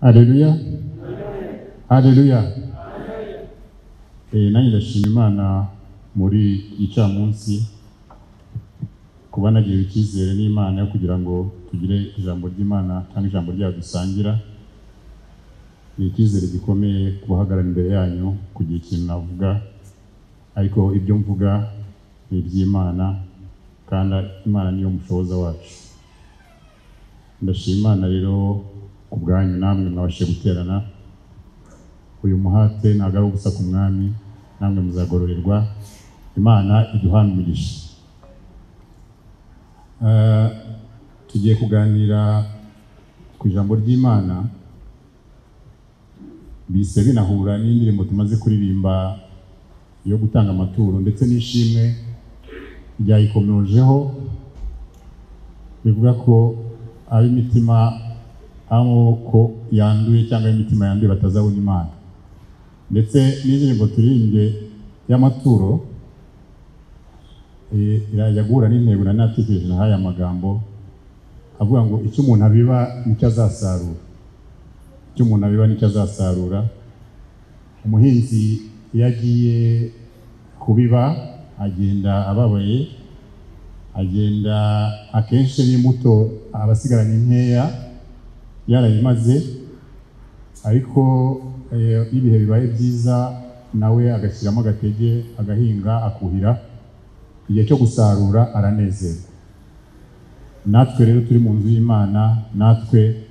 Haleluya. Haleluya. Nanjye ndashima Imana muri gicamunsi kuba nagiriwe icyizere n'Imana yo kugira ngo tugire ijambo ry'Imana cyangwa ijambo ryayo dusangira. Ni icyizere gikomeye kubahagarara imbere yanyu kugira ikintu navuga, ariko ibyo mvuga ni iby'Imana kandi Imana niyo mushoboza wacu. Ndashima Imana rero ku bwanyu namwe mwabashije guterana. Uyu muhate ntabwo ari ubusa ku mwami, namwe muzagororerwa. Imana iduhane umugisha. Tugiye kuganira ku ijambo ry'Imana, bise binahura n'indirimbo tumaze kuririmba yo gutanga amaturo ndetse n'ishimwe ryayikomejeho, bivuga ko ab'imitima amaboko yanduye cyangwa imitima yanduye batazabona Imana. Ndetse n'indirimbo turirimbye y'amaturo irajya guhura n'intego nari natekereje nahaye amagambo avuga ngo icyo umuntu abiba nicyo azasarura. Icyo umuntu abiba nicyo azasarura. Umuhinzi iyo agiye kubiba agenda ababaye, agenda akenshi n'imbuto abasigaranye nkeya yarayimaze, ariko ibihe bibaye byiza nawe agashyiramo agatege, agahinga, akuhira, igihe cyo gusarura aranezerwa. Natwe rero turi mu nzu y'Imana, natwe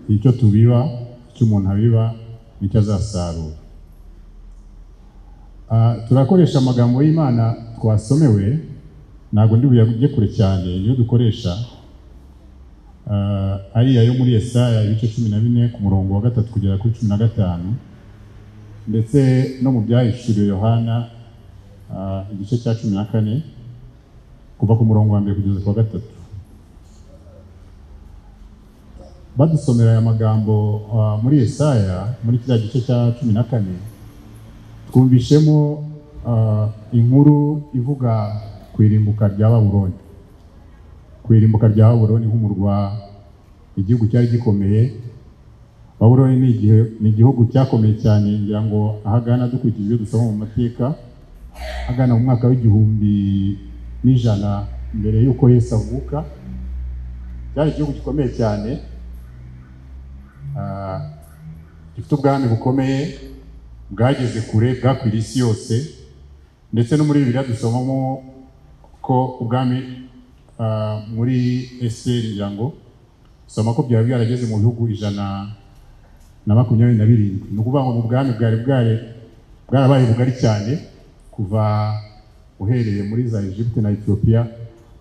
icyo tubiba, icyo umuntu abiba nicyo azasarura. Turakoresha amagambo y'Imana twasomewe, ntabwo ndi buyajye kure cyane, niyo dukoresha ariya yo muri Yesaya ibice 14 ku murongo wa 3 kugera kuri 15, ndetse no mu byahishuriwe Yohana igice cya 14 kuva ku murongo wa 1 kugeza ku wa 3. Badusomera aya magambo muri Yesaya muri kiriya gice cya 14, twumvishemo inkuru ivuga ku irimbuka rya Babuloni. Ku irimbuka rya Babuloni nk'umurwa, igihugu cyari gikomeye. Babuloni ni igihugu cyakomeye cyane, ngira ngo ahagana dukurikije ibyo dusoma mu mateka, agana mu mwaka w'1100 mbere y'uko Yesu avuka. Cyari igihugu gikomeye cyane, gifite ubwami bukomeye bwageze kure, bwakwiriye isi yose. Ndetse no muri Bibiliya dusomamo ko ubwami muri Esiteri, ngira ngo soma ko byaba byarageze mu bihugu 127. Ni ukuvuga ngo mu bwami bwari bwarabaye bugari cyane, kuva uhereye muri za Egypte na Ethiopia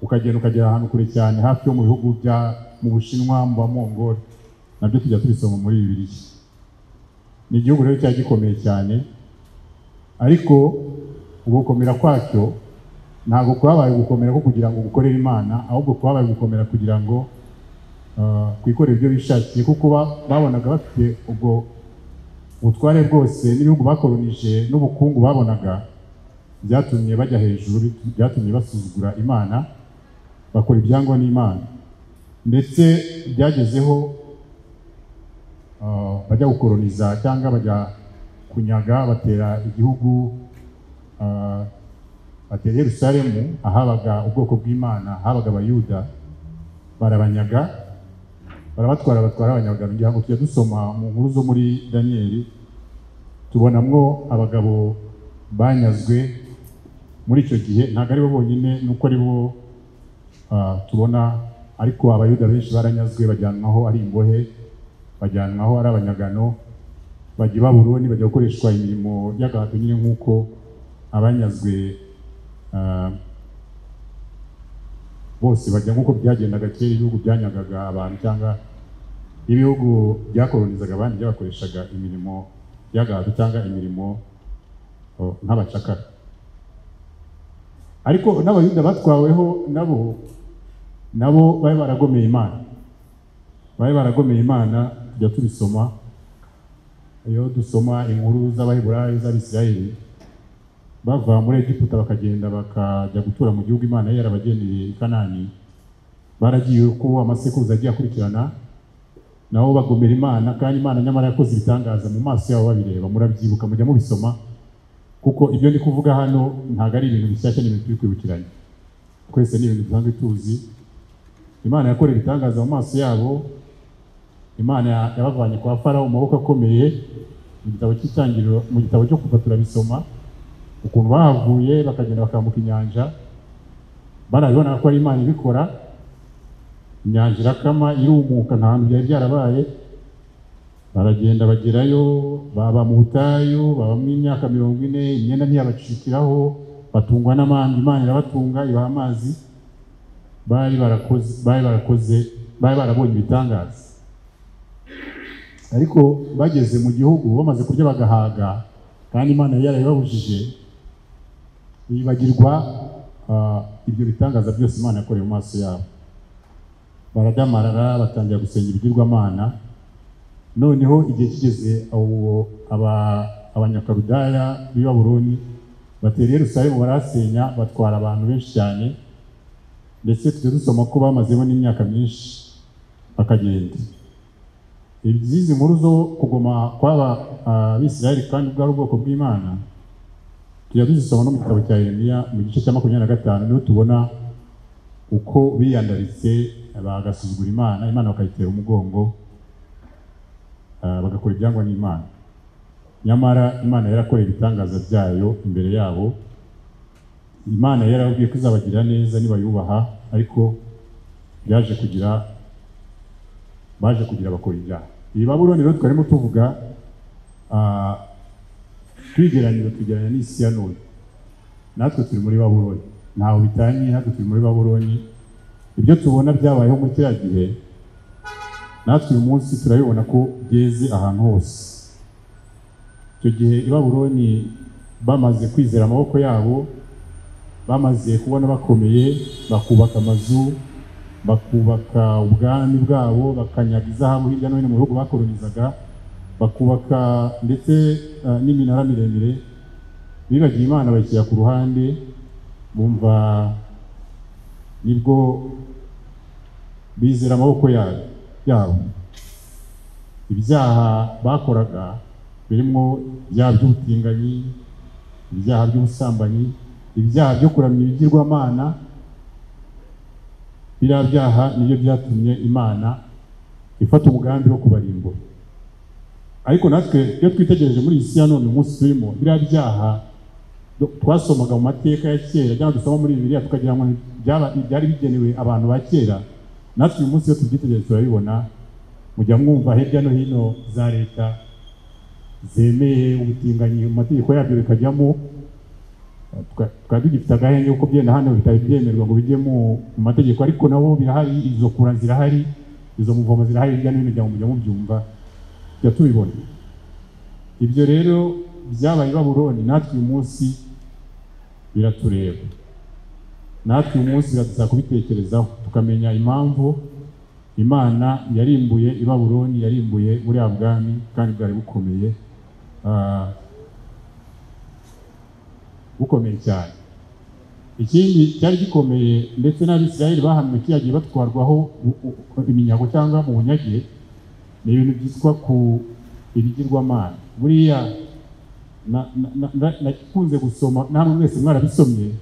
ukagenda ukagera ahantu kure cyane hafi yo mu bihugu bya mu Bushinwa, mu Bamongoli, nabyo tujya tubisoma muri Bibiliya. Ni igihugu rero cyari gikomeye cyane, ariko ugukomera kwacyo ntabwo kwabaye gukomera ko kugira ngo gukorere Imana, ahubwo kwabaye gukomera kugira ngo kwikorera ibyo bishakiye, kuko babonaga bafite ubwo butware bwose n'ibihugu bakolonije n'ubukungu babonaga, byatumye bajya hejuru, byatumye basuzugura Imana, bakora ibyangwa n'Imana. Ndetse byagezeho bajya gukoloniza cyangwa bajya kunyaga, batera igihugu, batera Yerusalemu ahabaga ubwoko bw'Imana, habaga Abayuda, barabanyaga, barabatwara, batwara abanyaga. Ngira ngo tujya dusoma mu nkuru zo muri Daniyeli, tubonamwo abagabo banyazwe muri icyo gihe. Ntabwo ari bo bonyine, nuko ari bo tubona, ariko Abayuda benshi baranyazwe, bajyanwaho ari imbohe, bajyanwaho ari abanyagano, bajya i Babuloni, bajya gukoreshwa imirimo y'agahato nyine nk'uko abanyazwe bose bajya, nk'uko byagendaga kera ibihugu byanyagaga abantu cyangwa ibihugu byakolonizaga abandi byabakoreshaga imirimo y'agahato cyangwa imirimo nk'abacakara. Ariko n'Abayuda batwaweho nabo bari baragomeye Imana, bari baragomeye Imana. Tujya tubisoma iyo dusoma inkuru z'Abaheburayo z'Abisirayeli bava muri Egiputa bakagenda bakajya gutura mu gihugu Imana yari yarabageneye i Kanani. Baragiye uko amasekuruza agiye akurikirana, Nabo bagomera Imana, kandi Imana nyamara yakoze ibitangaza mu maso yabo babireba. Murabyibuka, mujya mubisoma, kuko ibyo ndi kuvuga hano ntabwo ari ibintu bishyashya, ni ibintu turi kwibukiranya twese, ni ibintu dusanzwe tuzi. Imana yakoreye ibitangaza mu maso yabo. Imana yabavanye kwa Farawo mu maboko akomeye. Mu gitabo cy'Itangiriro, mu gitabo cyo Kuva turabisoma ukuntu bahavuye bakagenda bakambuka inyanja, barabibona ko ari Imana ibikora. Inyanja irakama, irumuka, nta hantu byari byarabaye. Baragenda bagerayo, baba mu butayu, babamo imyaka 40, imyenda ntiyabacikiraho, batungwa n'amani, Imana irabatunga, ibaha amazi. Bari barabonye ibitangaza. Ariko bageze mu gihugu bamaze kurya bagahaga, kandi Imana yari yarabibabujije, bibagirwa ibyo bitangaza byose Imana yakoreye mu maso yabo. Baradamarara, batangira gusenga ibigirwamana. Noneho igihe kigeze, Abanyakaludaya b'i Babuloni batera Yerusalemu, barasenya, batwara abantu benshi cyane, ndetse tujya dusoma ko bamazemo n'imyaka myinshi bakagenda. Izi nkuru zo kugoma kw'aba Abisirayeli kandi bwari ubwoko bw'Imana, tujya tuzisoma no mu gitabo cya Yeremiya mu gice cya 25, niho tubona uko biyandaritse bagasuzugura Imana, Imana bakayitera umugongo, bagakora ibyangwa n'Imana. Nyamara Imana yarakoreye ibitangaza byayo imbere yabo. Imana yarababwiye ko izabagirira neza nibayubaha, ariko baje kugira bakora ibyaha. Iyi Babuloni rero twarimo tuvuga, twigeranya n'isi ya none. Natwe turi muri Babuloni, ntaho bitanye, natwe turi muri Babuloni. Ibyo tubona byabayeho muri kiriya gihe, natwe uyu munsi turabibona ko byeze ahantu hose. Icyo gihe i Babuloni bamaze kwizera amaboko yabo, bamaze kubona bakomeye, bakubaka amazu, bakubaka ubwami bwabo, bakanyaga izahabu hirya no hino mu bihugu bakolonizaga, bakubaka ndetse n'iminara miremire. Bibagiye Imana bayishyira ku ruhande, bumva nibwo bizera amaboko yabo. Ibyaha bakoraga birimo ibyaha by'ubutinganyi, ibyaha by'ubusambanyi, ibyaha byo kuramya ibigirwamana. Biriya byaha nibyo byatumye Imana ifata umugambi wo kubarimbura. Ariko natwe iyo twitegereje muri iyi si ya none umunsi turimo, biriya byaha twasomaga mu mateka ya kera cyangwa dusoma muri Bibiliya tukagira ngo byari bigenewe abantu ba kera, natwe uyu munsi iyo tubyitegereje turabibona. Mujya mwumva hirya no hino za leta zemeye ubutinganyi mu mategeko yabyo bikajyamo, tukaba tugifite agahenge kuko byenda hano bitari byemerwa ngo bijye mu mategeko, ariko nabo birahari, izo kura zirahari, izo muvomo zirahari hirya no hino, mujya mubyumva, tujya tubibona. Ibyo rero byabaye i Babuloni, natwe uyu munsi biratureba, natwe uyu munsi biradusaba kubitekerezaho, tukamenya impamvu Imana yarimbuye i Babuloni, yarimbuye buriya bwami kandi bwari bukomeye, bukomeye cyane. Ikindi cyari gikomeye, ndetse n'Abisirayeli bahamwe kiyagiye batwarwaho iminyago cyangwa mu bunyage, ni ibintu byitwa ku ibigirwamana. Buriya nakunze gusoma, namwe mwese mwarabisomye,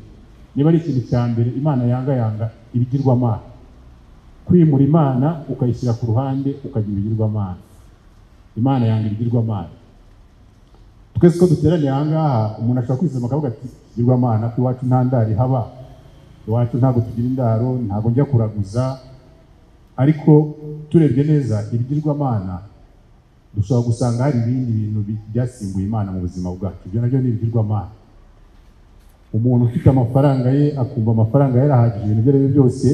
niba ari ikintu cya mbere Imana yanga ibigirwamana. Kwimura Imana ukayishyira ku ruhande ukagira ibigirwamana. Imana yanga ibigirwamana. Twese ko duteraniye aha ngaha, umuntu ashobora kwisoma akavuga ati ikigirwamana ko iwacu nta ndaro ihaba, iwacu ntabwo tugira indaro, ntabwo njya kuraguza. Ariko turebye neza ibigirwamana, dushobora gusanga hari ibindi bintu byasimbuye Imana mu buzima bwacu. Ibyo nabyo ni ibigirwamana. Umuntu ufite amafaranga ye akumva amafaranga yarahagije ibintu ibyo ari byo byose,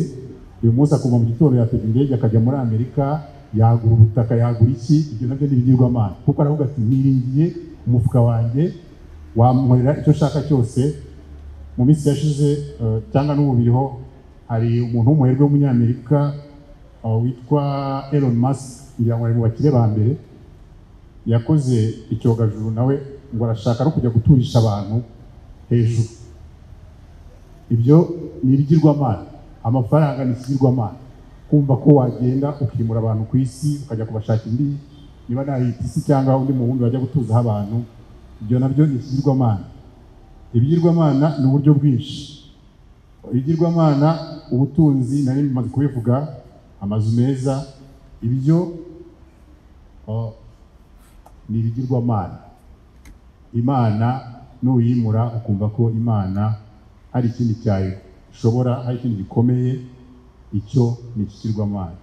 uyu munsi akumva mu gitondo yatega indege akajya muri Amerika, yagura ubutaka, yagura iki, ibyo nabyo ni ibigirwamana. Kuko aravuga ati niringiye umufuka wanjye, wamporera icyo nshaka cyose. Mu minsi yashize cyangwa n'ubu biriho, hari umuntu w'umuherwe w'umunyamerika witwa Elon Musk, ngira ngo ari mu bakire ba mbere, yakoze icyogajuru nawe ngo arashaka no kujya guturisha abantu hejuru. Ibyo ni ibigirwamana. Amafaranga ni ikigirwamana. Kumva ko wagenda ukimura abantu ku isi ukajya kubashaka indi, niba nahita isi cyangwa undi mubumbe bajya gutuzaho abantu, ibyo nabyo ni ikigirwamana. Ibigirwamana ni uburyo bwinshi. Ibigirwamana, ubutunzi, nari maze kubivuga, amazu meza, ibyo ni ibigirwamana. Imana nuyimura ukumva ko Imana hari ikindi cyayo ushobora, hari ikindi gikomeye, icyo ni ikigirwamana.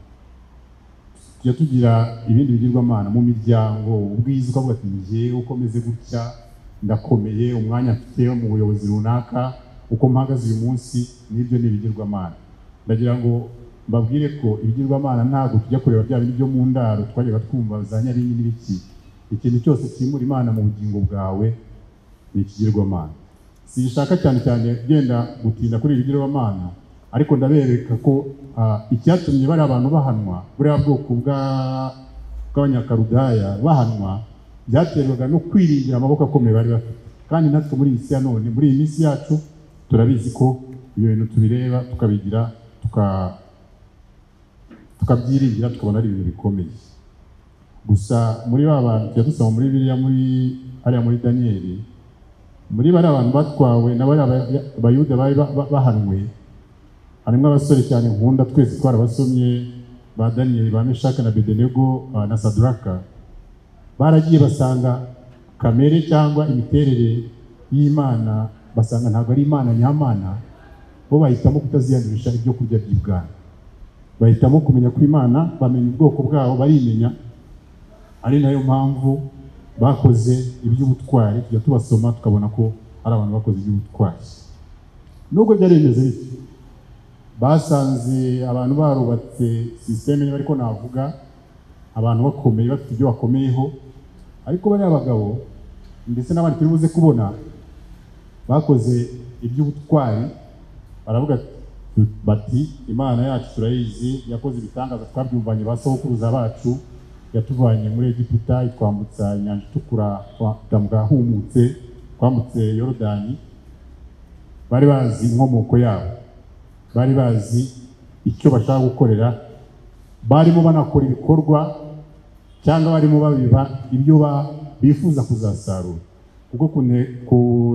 Tujya tugira ibindi bigirwamana mu miryango, ubwiza ukavuga ati njyewe uko meze gutya ndakomeye, umwanya mfite mu buyobozi runaka, uko mpagaze uyu munsi, n'ibyo ni ibigirwamana. Ndagira ngo mbabwire ko ibigirwamana ntabwo tujya kureba bya bindi byo mu ndaro twajyaga twumva za nyabingi n'ibiki. Ikintu cyose kimura Imana mu bugingo bwawe ni ikigirwamana. Sinshaka cyane cyane genda gutinda kuri ibigirwamana, ariko ndabereka ko icyatumye bari abantu bahanwa, buriya bwoko bw'Abanyakarudaya bahanwa, byaterwaga no kwiringira amaboko akomeye bari bafite. Kandi natwe muri iyi si ya none, muri iyi minsi yacu, turabizi ko ibyo bintu tubireba tukabigira, tukabyiringira, tukabona ari ibintu bikomeye. Gusa muri ba bantu tujya dusoma muri Bibiliya, muri hariya muri Daniyeli, muri bari abantu batwawe na bari Abayuda bari bahanwe, harimo abasore cyane nkunda twese twarabasomye, ba Daniyeli, ba Meshaka na Abedenego na Sadraka. Baragiye basanga kamere cyangwa imiterere y'Imana, basanga ntabwo ari Imana nyamana, bo bahitamo kutaziyandurisha ibyo kurya by'ibwami, bahitamo kumenya ko Imana, bamenya ubwoko bwabo, barimenya. Ari nayo mpamvu bakoze iby'ubutwari, tujya tubasoma tukabona ko ari abantu bakoze iby'ubutwari. Nubwo byari bimeze bityo, basanze abantu barubatse systeme, niba ariko navuga, abantu bakomeye bafite ibyo bakomeyeho, ariko bariya bagabo ndetse n'abandi turi buze kubona bakoze iby'ubutwari, baravuga bati Imana yacu turayizi, yakoze ibitangaza twabyumvanye ba sogokuruza bacu, yatuvanye muri Egiputa itwambutsa inyanja itukura, twahumutse, twambutse Yorodani. Bari bazi inkomoko yabo, bari bazi icyo bashaka gukorera, barimo banakora ibikorwa cyangwa barimo babiba ibyo bifuza kuzasarura. Kuko ku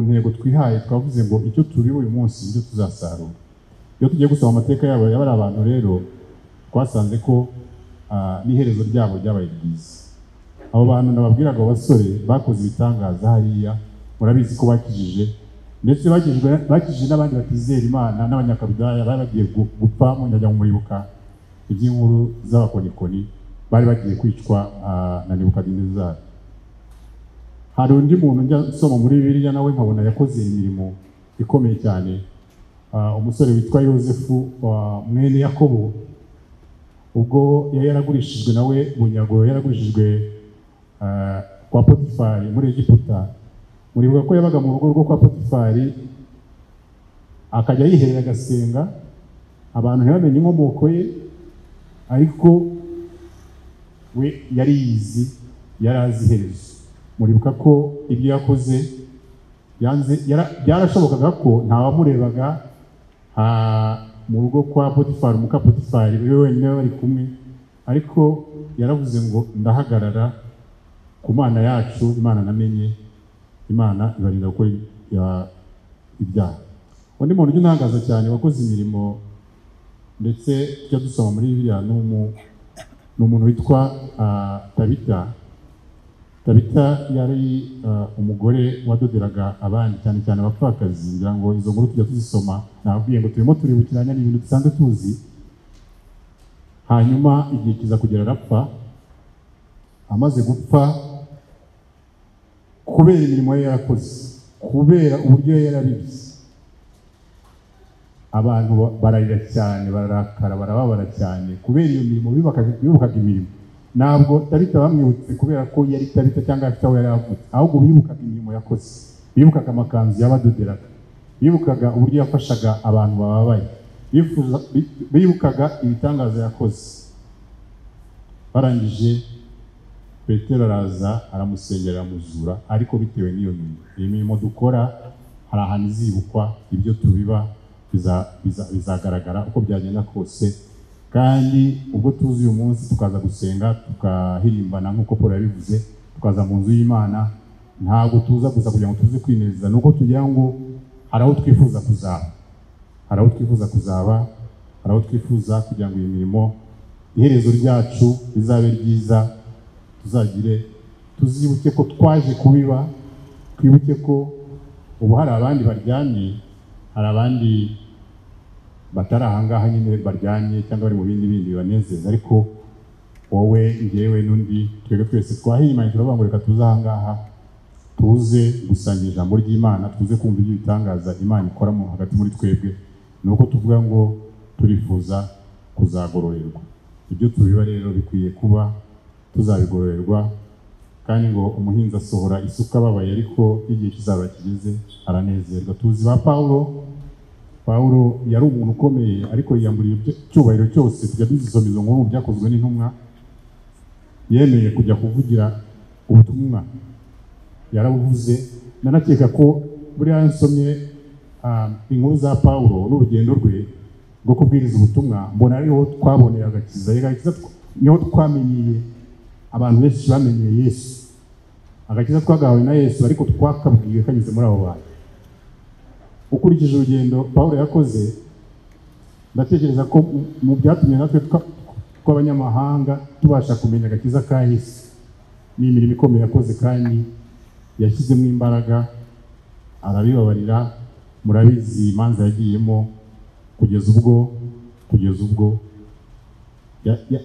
ntego twihaye twavuze ngo icyo turi uyu munsi nicyo tuzasarura. Iyo tugiye gusoma amateka yabo y'abari abantu rero, twasanze ko n'iherezo ryabo ryabaye ryiza. Abo bantu nababwiraga, abasore bakoze ibitangaza hariya, murabizi ko bakijije, ndetse bakijije n'abandi batizera Imana n'Abanyakaludaya bari bagiye gupfa. Mujya muribuka iby'inkuru z'abakonikoni, bari bagiye kwicwa na Nebukadinezari. Hari undi muntu njya nsoma muri Bibiliya nawe nkabona yakoze imirimo ikomeye cyane, umusore witwa Yosefu mwene Yakobo, ubwo yari yaragurishijwe nawe bunyago, yaragurishijwe kwa Potifari muri Egiputa. Muribuka ko yabaga mu rugo rwo kwa Potifari, akajya yiherera agasenga, abantu ntibamenye inkomoko ye, ariko we yari yizi, yari azi iherezo. Muribuka ko ibyo yakoze yanze, byarashobokaga ko ntawamurebaga mu rugo kwa Potifari, muka Potifari we wenyine bari kumwe, ariko yaravuze ngo ndahagarara ku Mana yacu, Imana namenye, Imana ibarinda gukora ibyaha. Undi muntu ujya untangaza cyane wakoze imirimo ndetse tujya dusoma muri Bibiliya ni umuntu witwa Tabita. Tabita yari umugore wadoderaga abandi, cyane cyane abapfakazi. Ngira ngo izo nkuru tujya tuzisoma, nababwiye ngo turimo turibukiranya n'ibintu dusanzwe tuzi. Hanyuma igihe kiza kugera arapfa. Amaze gupfa, kubera imirimo ye yarakoze, kubera uburyo yari yarabibye, abantu bararira cyane, bararakara, barababara cyane kubera iyo mirimo. Bibukaga imirimo. Ntabwo Tabita bamwibutse kubera ko yari Tabita cyangwa afite aho yari avutse, ahubwo bibukaga imirimo yakoze, bibukaga amakanzu yabadoderaga, bibukaga uburyo yafashaga abantu bababaye, bibukaga ibitangaza yakoze. Barangije Petero araza aramusengera, aramuzura, ariko bitewe n'iyo mirimo. Iyi mirimo dukora hari ahantu izibukwa, ibyo tubiba bizagaragara uko byagenda kose. Kandi ubwo tuzi uyu munsi tukaza gusenga, tukahirimbana nk'uko Paul yabivuze, tukaza mu nzu y'Imana, ntabwo tuza gusa kugira ngo tuze kwinezeza, nuko tugira ngo hari aho twifuza kuzaba, hari aho twifuza kuzaba, hari aho twifuza kugira ngo iyi mirimo iherezo ryacu rizabe ryiza, tuzagire tuzibuke ko twaje kubiba, twibuke ko ubu hari abandi baryamye, hari abandi batari ahangaha nyine baryamye cyangwa bari mu bindi bindi bibanezeza, ariko wowe, njyewe n'undi, twebwe twese twahimanye turavuga ngo reka tuze ahangaha, tuze gusangira ijambo ry'Imana, tuze kumva iby'ibitangaza Imana ikora mu hagati muri twebwe. Ni uko tuvuga ngo turifuza kuzagororerwa. Ibyo tubiba rero bikwiye kuba tuzabigororerwa, kandi ngo umuhinzi asohora isuka ababaye, ariko igihe kizaba kigeze aranezerwa. Tuzi ba Paulo, Paulo yari umuntu ukomeye, ariko yiyamburiye icyubahiro cyose. Tujya duzisoma izo nkuru byakozwe n'intumwa, yemeye kujya kuvugira ubutumwa, yarabuvuze. Nanakeka ko buriya nsomye inkuru za Paulo n'urugendo rwe rwo kubwiriza ubutumwa, mbona ariho twaboneye agakiza. Agakiza niho twamenyeye, abantu benshi bamenyeye Yesu. Agakiza twagahawe na Yesu, ariko twakabwiwe kanyuze muri abo bantu. Ukurikije urugendo Paulo yakoze, ndatekereza ko mu byatumye natwe tw'abanyamahanga tubasha kumenya agakiza ka Yesu ni imirimo ikomeye yakoze, kandi yashyizemo imbaraga, arabibabarira. Murabizi imanza yagiyemo kugeza ubwo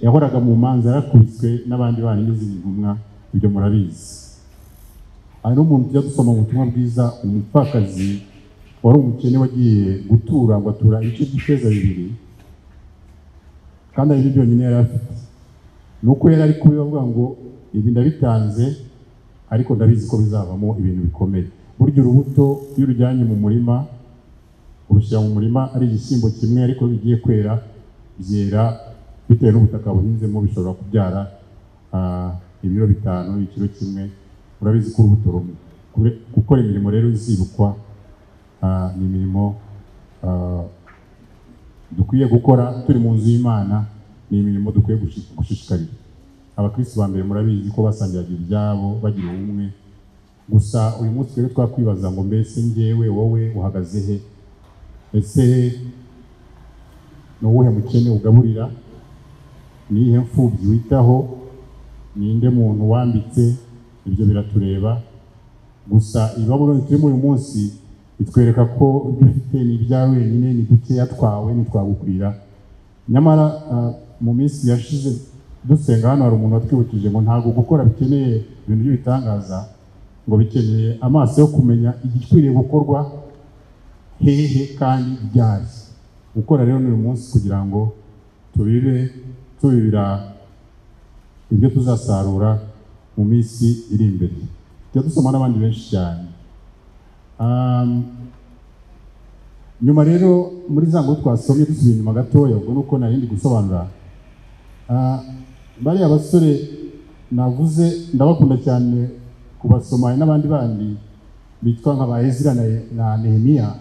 yahoraga mu manza, yarakubiswe n'abandi bana n'izindi ntumwa, ibyo murabizi. Hari n'umuntu tujya dusoma mu butumwa bwiza, umupfakazi wari umukene wagiye gutura, ngo atura ibice by'ifeza 2, kandi ari byo byonyine yari afite. Nuko yari ari kubivuga ngo ibi ndabitanze, ariko ndabizi ko bizavamo ibintu bikomeye. Burya urubuto iyo urujyanye mu murima, urushyira mu murima ari igishyimbo kimwe, ariko bigiye kwera byera bitewe n'ubutaka buhinzemo, bishobora kubyara ibiro 5, ikiro kimwe. Urabizi ko urubuto rumwe. Gukora imirimo rero izibukwa ni imirimo dukwiye gukora turi mu nzu y'Imana, ni imirimo dukwiye gushishikarira. Abakristo ba mbere murabizi ko basangiraga ibyabo, bagira ubumwe. Gusa uyu munsi rero twakwibaza ngo mbese njyewe wowe uhagaze he? Ese ni uwuhe mukene ugaburira? Ni iyihe mfubyi witaho? Ninde muntu wambitse? Ibyo biratureba. Gusa i Babuloni turimo uyu munsi itwereka ko ibyo ufite ni ibyawe wenyine, ni dukeya twawe, ntitwagukwira. Nyamara mu minsi yashize dusenga hano hari umuntu watwibukije ngo ntabwo gukora bikeneye ibintu by'ibitangaza, ngo bikeneye amaso yo kumenya igikwiriye gukorwa hehe kandi ryari. Gukora rero n'uyu munsi kugira ngo tubibe tubibira ibyo tuzasarura mu minsi iri imbere. Tujya dusoma n'abandi benshi cyane. Nyuma rero muri za nkuru twasomye dusubiye inyuma gatoya, ubwo nuko nari ndi gusobanura, bariya basore navuze ndabakunda cyane kubasoma, n'abandi bandi bitwa nka ba Ezira na Nehemiya.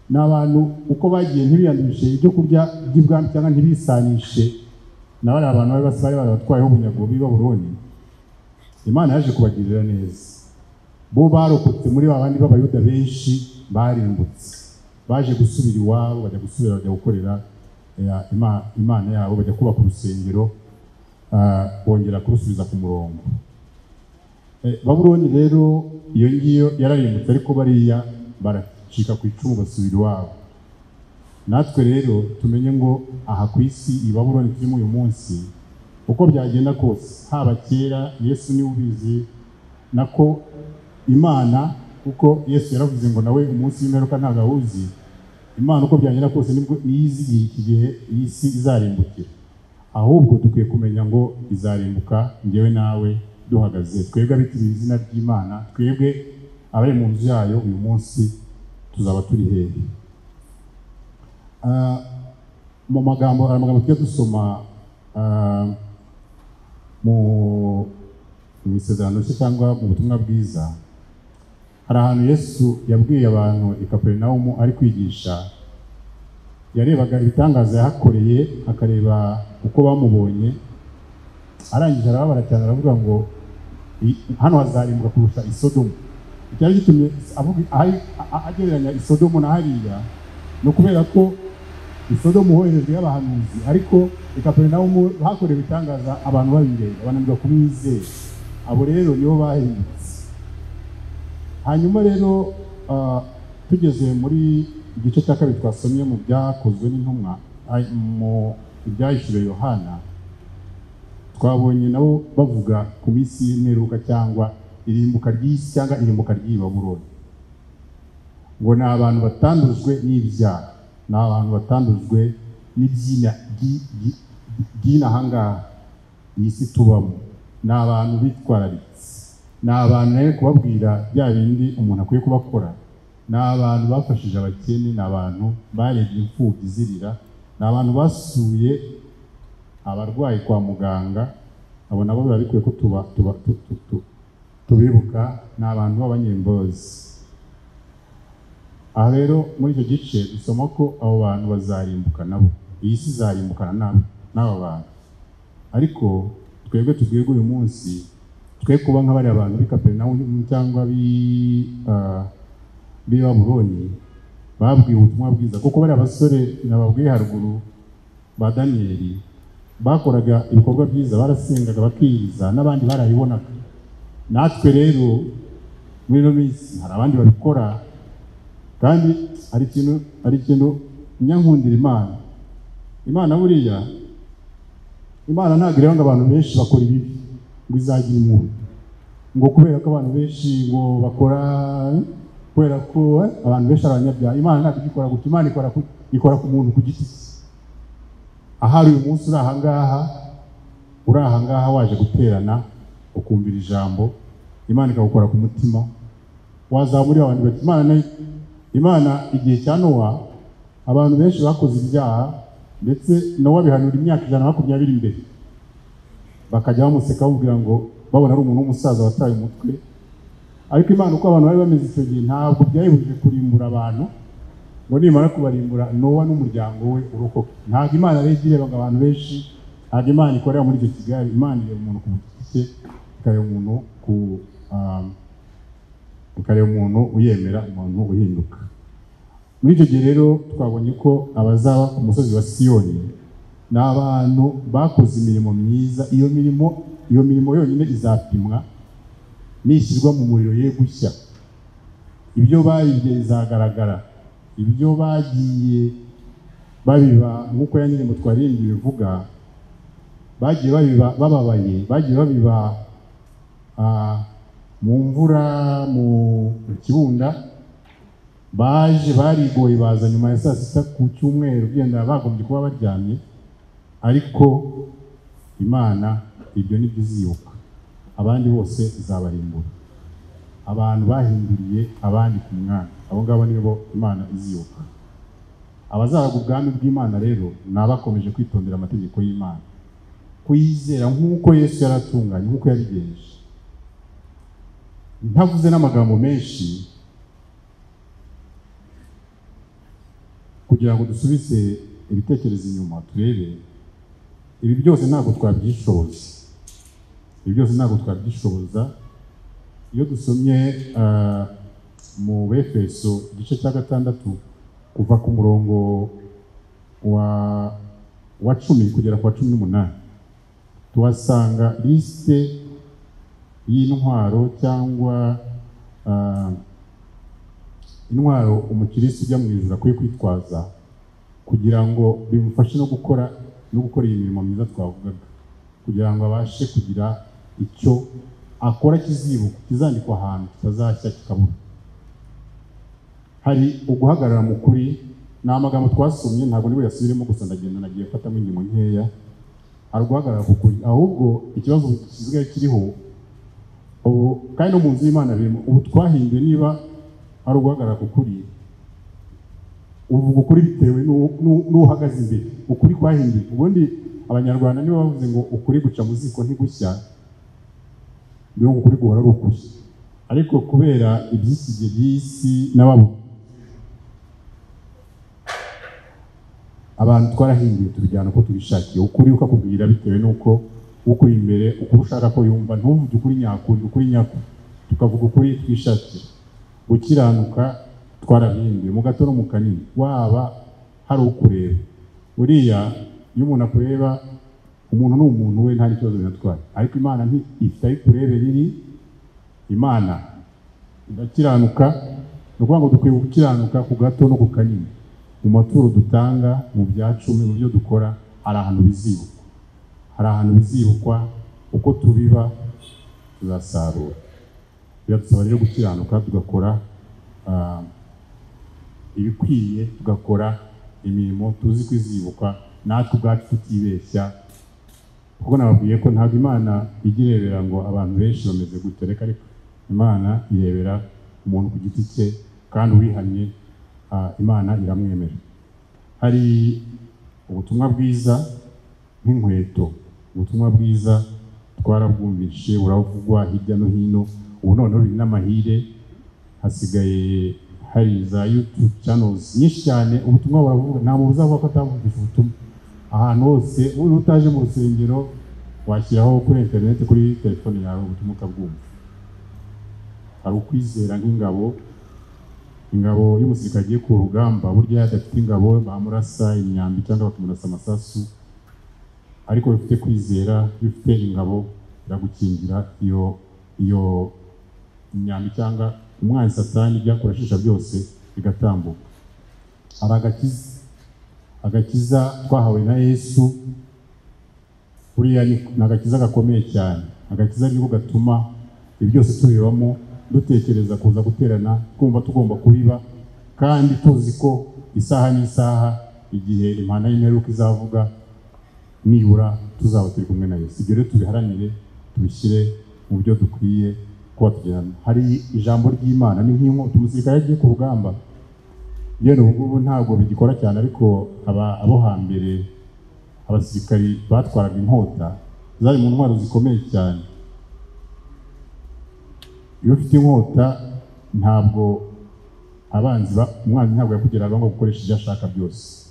Ni abantu uko bagiye ntibiyandishe ibyo kurya by'ibwami cyangwa ntibisanishe na bariya abantu bari barabatwayeho ubunyago b'i Babuloni. Imana yaje kubagirira neza. Bo barokotse muri ba bandi b'Abayuda benshi barimbutse, baje gusubira iwabo, bajya gusubira, bajya gukorera Imana yabo, bajya kubaka urusengero, bongera kurusubiza ku murongo. Babuloni rero iyo ngiyo yararimbutse, ariko bariya baracika ku icumu basubira iwabo. Natwe rero tumenye ngo aha ku isi i Babuloni turimo uyu munsi, uko byagenda kose, haba kera Yesu niwe ubizi, nako Imana, kuko Yesu yaravuze ngo nawe umunsi w'imperuka ntabwo awuzi. Imana uko byagenda kose nibwo niyizi iki gihe iyi si izarimbukira. Ahubwo dukwiye kumenya ngo izarimbuka njyewe nawe duhagaze, twebwe abitiriye izina ry'Imana, twebwe abari mu nzu yayo uyu munsi tuzaba turi hehe? Mu magambo, hari amagambo tujya dusoma mu isezerano rishya cyangwa mu butumwa bwiza. Hari ahantu Yesu yabwiye abantu i Kaperinawumu ari kwigisha, Yarebaga ibitangaza yahakoreye, akareba uko bamubonye, arangije arababara cyane, aravuga ngo hano hazarimbuka kurusha Isodomu. Icyari gitumye agereranya Isodomu na hariya ni ukubera ko Isodomu hoherejwe y'abahanuzi, ariko i Kaperinawumu hakorewe ibitangaza abantu babireba bananirwa kumwizera. Abo rero nibo bahindutse. Hanyuma rero tugeze muri igice cya kabiri twasomye mu byakozwe n'intumwa, mu ibyahishuriwe Yohana, twabonye nabo bavuga ku minsi y'imperuka cyangwa irimbuka ry'isi cyangwa irimbuka ry'i Babuloni, ngo ni abantu batandujwe n'ibyaha, ni abantu batandujwe n'iby'inahangaha iyi si tubamo, ni abantu bitwararitse, ni abantu nawe kubabwira bya bindi umuntu akwiye kubakora, ni abantu bafashije abakene, ni abantu barebye imfubyi zirira, ni abantu basuye abarwayi kwa muganga, abo nabo biba bikwiye ko tubibuka, ni abantu b'abanyembozi. Aha rero muri icyo gice dusoma ko abo bantu bazarimbuka nabo, iyi si izarimbukana n'aba bantu. Ariko twebwe tubwirwa uyu munsi twe kuba nka bariya bantu b'i Kaperinawumu cyangwa b'i Babuloni babwiwe ubutumwa bwiza, kuko bariya basore nababwiye haruguru ba Daniyeli bakoraga ibikorwa byiza, barasengaga bakiriza, n'abandi barabibonaga. Natwe rero muri ino minsi hari abandi babikora, kandi hari ikintu nyankundira Imana. Imana buriya, Imana ntabwo ireba ngo abantu benshi bakora ibibi ngo izagira impuhwe, ngo kubera ko abantu benshi ngo bakora, kubera ko abantu benshi ari abanyabyaha. Imana ntabwo igikora gutyo. Imana ikora ku muntu ku giti cye. Ahari uyu munsi uri ahangaha waje guterana ukumvira ijambo, Imana ikagukora ku mutima, wazamura abantu bati Imana igihe cya Nowa abantu benshi bakoze ibyaha, ndetse Nowa bihanura imyaka 120 imbere, bakajya bamuseka bamubwira ngo babona ari umuntu w'umusaza wataye umutwe. Ariko Imana uko abantu bari bameze icyo gihe ntabwo byayibujije kurimbura abantu, ngo nimara kubarimbura Nowa n'umuryango we urokoke. Ntabwo Imana rero ireba ngo abantu benshi, ntabwo Imana ikorera muri icyo kigali. Imana ireba umuntu ku giti cye, ikareba umuntu ku ikareba umuntu uyemera, umuntu uhinduka. Muri icyo gihe rero twabonye ko abazaba ku musozi wa Siyoni ni abantu bakoze imirimo myiza. Iyo mirimo yonyine izapimwa nishyirwa mu muriro ye gushya. Ibyo baribye bizagaragara, ibyo bagiye babiba nk'uko ya ndirimbo twaririmbye bivuga, bagiye babiba bababaye, bagiye babiba mu mvura, mu kibunda, baje barigoye baza nyuma ya saa sita ku cyumweru, byenda bagombye kuba baryamye, ariko Imana ibyo nibyo izibuka, abandi bose izabarimbura. Abantu bahinduriye abandi ku mwami, abo ngabo nibo Imana izibuka. Abazaraga ubwami bw'Imana rero ni abakomeje kwitondera amategeko y'Imana, kuyizera nk'uko Yesu yaratunganye, nk'uko yabigenje. Ntavuze n'amagambo menshi kugira ngo dusubize ibitekerezo inyuma turebe ibi byose ntabwo twabyishoboza. Ibi byose ntabwo twabyishoboza. Iyo dusomye mu Befeso igice cya 6 kuva ku murongo wa 10 kugera ku wa 18, tuhasanga liste y'intwaro cyangwa intwaro umukirisitu ujya mu ijuru akwiye kwitwaza kugira ngo bimufashe no gukora iyi mirimo myiza twavugaga, kugira ngo abashe kugira icyo akora kizibuka, kizandikwa ahantu kitazashya kikabura. Hari uguhagarara mu kuri, ni amagambo twasomye ntabwo niwe yasubiremo gusa, ndagenda nagiye mfatamo ingingo nkeya. Hari uguhagarara ku kuri, ahubwo ikibazo gisigaye kiriho ubu kandi no mu nzu y'Imana birimo, ubu twahinduye niba ari uguhagarara ku kuri, uvuga ukuri bitewe n'uhagaze imbere. Ukuri kwahinduye. Ubundi Abanyarwanda nibo bavuze ngo ukuri guca mu ziko ntigushya, niyo ukuri guhora ari ukuri. Ariko kubera iby'iki gihe by'isi n'ababo Abantu twarahinduye tubijyana uko tubishakiye, ukuri ukakubwira bitewe n'uko ukuri imbere, uko ushaka ko yumva, ntuvuge ukuri nyakuri, ukuri nyako, tukavuga ukuri twishakiye. Gukiranuka twarahinduye mu gato no mu kanini, waba hari ukureba. Buriya iyo umuntu akureba, umuntu ni umuntu we, nta n'ikibazo binatwaye, ariko Imana ifite aho ikurebera iri. Imana irakiranuka, ni ukuvuga ngo dukwiye gukiranuka ku gato no ku kanini, mu maturo dutanga, mu bya cumi, mu byo dukora, hari ahantu bizibukwa, hari ahantu bizibukwa. Uko tubiba tuzasarura. Biradusaba rero gukiranuka, tugakora ibikwiye, tugakora imirimo tuzi ko izibukwa, natwe ubwacu tutibeshya. Kuko nababwiye ko ntabwo Imana ijya irebera ngo abantu benshi bameze gutya, reka ariko Imana irebera umuntu ku giti cye, kandi uwihannye Imana iramwemera. Hari ubutumwa bwiza nk'inkweto, ubutumwa bwiza twarabwumvishe, buravugwa hirya no hino. Ubu noneho biri n'amahire, hasigaye hari za YouTube channels nyinshi cyane, ubutumwa buravuga, nta muntu uzavuga ko atavugisha ubutumwa. Ahantu hose uri utaje mu rusengero, washyiraho kuri interineti, kuri telefone yawe, ubutumwa ukabwumva. Hari ukwizera nk'ingabo. Ingabo y'umusirikare agiye ku rugamba, burya iyo adafite ingabo bamurasa imyambi cyangwa bakamurasa amasasu, ariko iyo ufite kwizera, iyo ufite ingabo iragukingira iyo imyambi cyangwa umwanzi Satani ibyakurashisha byose bigatambuka. Hari agakiza twahawe na Yesu, buriya ni agakiza gakomeye cyane. Agakiza niko gatuma ibi byose tubibamo, dutekereza kuza guterana, twumva tugomba kubiba, kandi tuzi ko isaha n'isaha igihe impanda y'imperuka izavuga, nibura tuzaba turi kumwe na Yesu. Ibyo rero tubiharanire, tubishyire mu byo dukwiye kuba tugirana. Hari ijambo ry'Imana ni nk'inkota. Umusirikare agiye ku rugamba, yewe ubu ngubu ntabwo bigikora cyane, ariko abo hambere abasirikari batwaraga inkota, zari mu ntwaro zikomeye cyane. Iyo ufite inkota ntabwo abanzi umwanzi ntabwo yakugeraga ngo gukoresha ibyo ashaka byose.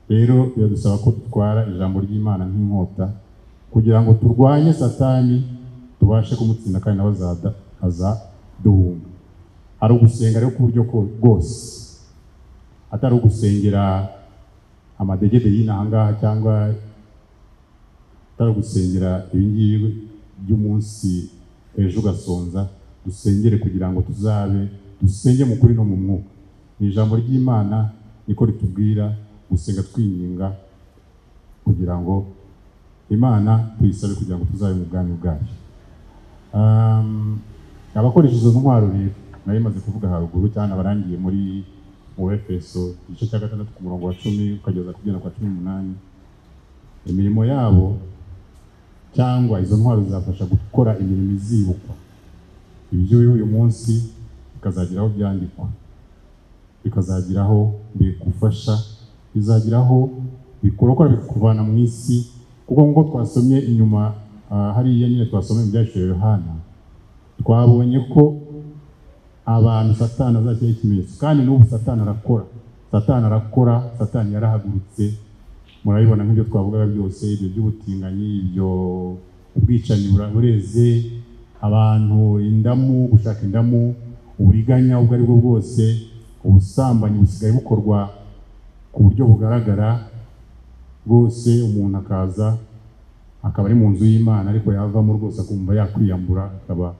Rero biradusaba ko dutwara ijambo ry'Imana nk'inkota kugira ngo turwanye Satani, tubashe kumutsinda, kandi nawe azaduhunga. Hari ugusenga rero ku buryo bwose, atari ugusengera amadegede y'inaha ngaha, cyangwa atari ugusengera ibingibi by'umunsi ejo ugasonza. Dusengere kugira ngo tuzabe dusenge mu kuri no mu mwuka. Ni ijambo ry'Imana niko ritubwira gusenga twinginga kugira ngo Imana tuyisabe kugira ngo tuzabe mu bwami bwayo. Abakoresha izo ntwaro rero nari maze kuvuga haruguru cyane, abarangiye muri mu Efeso igice cya 6 ku murongo wa 10 ukageza kugera kwa 18, imirimo yabo cyangwa izo ntwaro zizafasha gukora imirimo izibukwa. Ibyo biri uyu munsi bikazageraho byandikwa, bikazageraho bigufasha, bizageraho bikurokora, bikuvana mu isi. Kuko nk'uko twasomye inyuma hariya nyine twasomye mu Byahishuriwe Yohana, twabonye ko abantu Satani azashyiraho ikimenyetso, kandi n'ubu Satani arakora, Satani arakora, Satani yarahagurutse. Murabibona nk'ibyo twavugaga byose, ibyo by'ubutinganyi, ibyo ubwicanyi bureze abantu, indamu, gushaka indamu, uburiganya ubwo ari bwo bwose, ubusambanyi busigaye bukorwa ku buryo bugaragara rwose. Umuntu akaza akaba ari mu nzu y'Imana, ariko yavamo rwose akumva yakwiyambura, akaba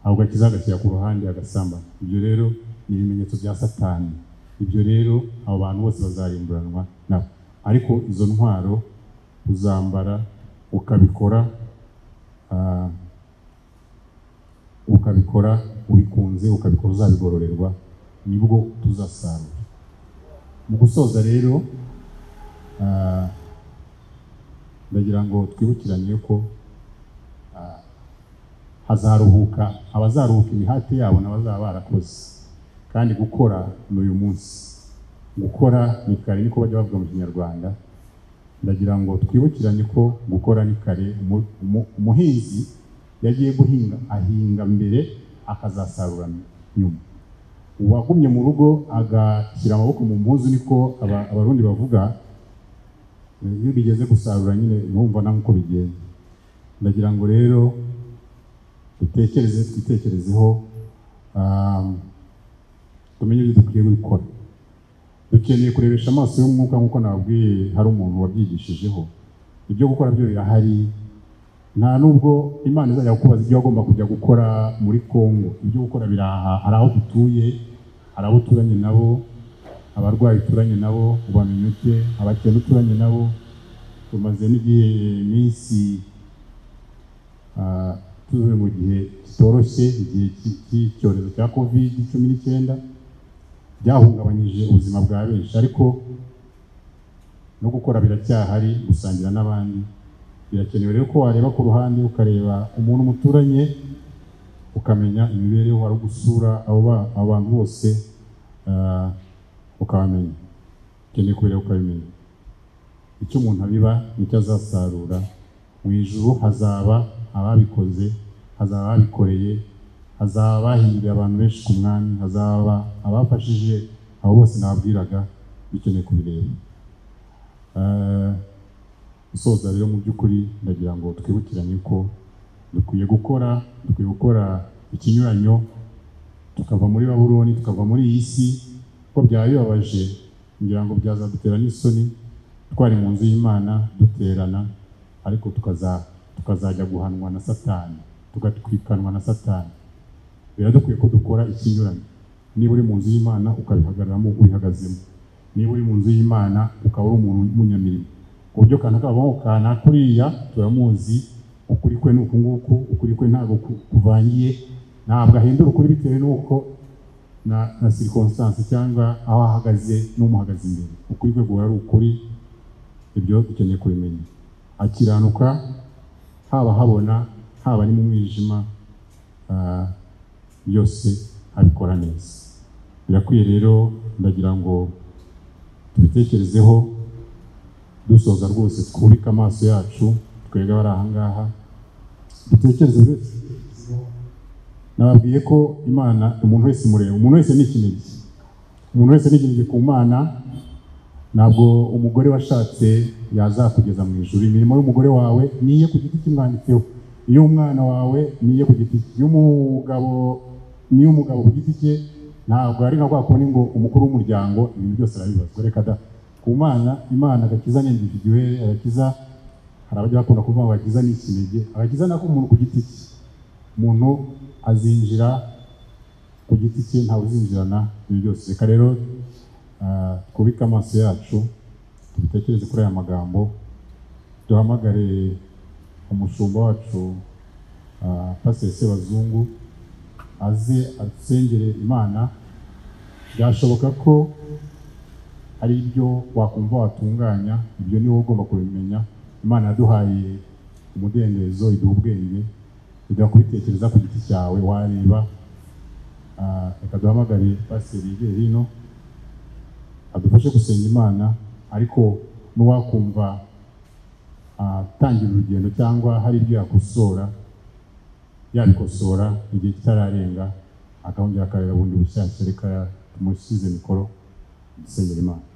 aho gakiza agashyira ku ruhande agasambana. Ibyo rero ni ibimenyetso bya Satani. Ibyo rero abo bantu bose bazarimburanwa nabo. Ariko izo ntwaro uzambara ukabikora, ukabikora ubikunze, ukabikora uzabigororerwa, nibwo tuzasarura. Mu gusoza rero ndagira ngo twibukiranye ko hazaruhuka abazaruhuka imihati yabo n'abazaba barakoze. Kandi gukora ni uyu munsi, gukora ni kare, niko bajya bavuga mu Kinyarwanda. Ndagira ngo twibukiranye ko gukora ni kare. Umuhinzi yagiye guhinga ahinga mbere akazasarura nyuma. Uwagumye mu rugo agashyira amaboko mu mpuzu, niko Abarundi bavuga, Iyo bigeze gusarura nyine ntumva na nkuko bigenda. Ndagira ngo rero dutekereze, twitekerezeho, tumenye ibyo dukwiye gukora. Dukeneye kurebesha amaso y'umwuka nk'uko nababwiye hari umuntu wabyigishijeho. Ibyo gukora byo birahari, nta nubwo Imana izajya kukubaza ibyo wagomba kujya gukora muri Kongo. Ibyo gukora biraha, hari aho dutuye, hari abo uturanye nabo, abarwayi uturanye nabo ubamenya ute, abakene uturanye nabo. Tumaze n'igihe iminsi turi mu gihe kitoroshye, igihe cy'icyorezo cya COVID-19 byahungabanyije ubuzima bwa benshi, ariko no gukora biracyahari, gusangira n'abandi birakenewe. Rero ko wareba ku ruhande ukareba umuntu muturanye, ukamenya imibereho, ari gusura abo abantu bose, ukabamenya. Ukeneye kubireba ukabimenya. Icyo umuntu abiba nicyo azasarura. Mu ijuru hazaba ababikoze, hazaba ababikoreye, hazaba abahinduriye abantu benshi ku mwami, hazaba abafashije abo bose nababwiraga. Bikeneye kubireba. Gusoza rero mu by'ukuri ndagira ngo twibukiranye ko dukwiye gukora, dukwiye gukora ikinyuranyo, tukava muri Babuloni, tukava muri iyi si. Ko byaba bibabaje, ngira ngo byazadutera n'isoni twari mu nzu y'Imana duterana, ariko tukazajya guhanwa na Satani, tugatwikanwa na Satani. Biradukwiye ko dukora ikinyuranyo. Niba uri mu nzu y'Imana ukabihagararamo, ubihagazemo. Niba uri mu nzu y'Imana ukaba uri umuntu w'umunyamirimo, ku buryo kana kabaho kana kuriya turamuzi, ukuri kwe ni uku nguku, ukuri kwe ntabwo kuvangiye, ntabwo ahindura ukuri bitewe n'uko na circonstance cyangwa aho ahagaze n'umuhagaze imbere. Ukuri kwe guhora ari ukuri, ibyo dukeneye kubimenya. Akiranuka haba habona, haba ari mu mwijima, byose abikora neza. Birakwiye rero, ndagira ngo tubitekerezeho dusoza rwose, twubike amaso yacu twebwe abari aha ngaha, dutekereze buri wese. Nababwiye ko Imana umuntu wese imureba, umuntu wese ni ikinege, umuntu wese ni ikinege ku Mana. Ntabwo umugore washatse yazakugeza mu ijuru. Imirimo y'umugore wawe niye ku giti kimwanditseho, iyo umwana wawe niye ku giti cye, iyo niyo umugabo ku giti cye. Ntabwo ari nka kwa kundi ngo umukuru w'umuryango ibintu byose arabibazwa. Reka da, ku Mana, Imana agakiza ni individuel, agakiza hari abajya bakunda kuvuga ngo agakiza ni ikinege, agakiza nako umuntu ku giti cye. Umuntu azinjira ku giti cye, ntawe uzinjirana ibintu byose. Reka rero twubike amaso yacu, tubitekereze kuri aya magambo, duhamagare umushumba wacu Pasiteri Sebazungu aze asengere Imana. Byashoboka ko hari ibyo wakumva watunganya, ibyo ni wowe ugomba kubimenya. Imana yaduhaye umudendezo, iduha ubwenge, iduha kubitekereza ku giti cyawe, wareba. Reka duhamagare Pasiteri yegere hino adufashe gusenga Imana, ariko n'uwakumva atangira urugendo cyangwa hari ibyo yakosora, yabikosora igihe kitararenga, akongera akareba bundi bushyashya. Reka tumusize mikoro dusengera Imana.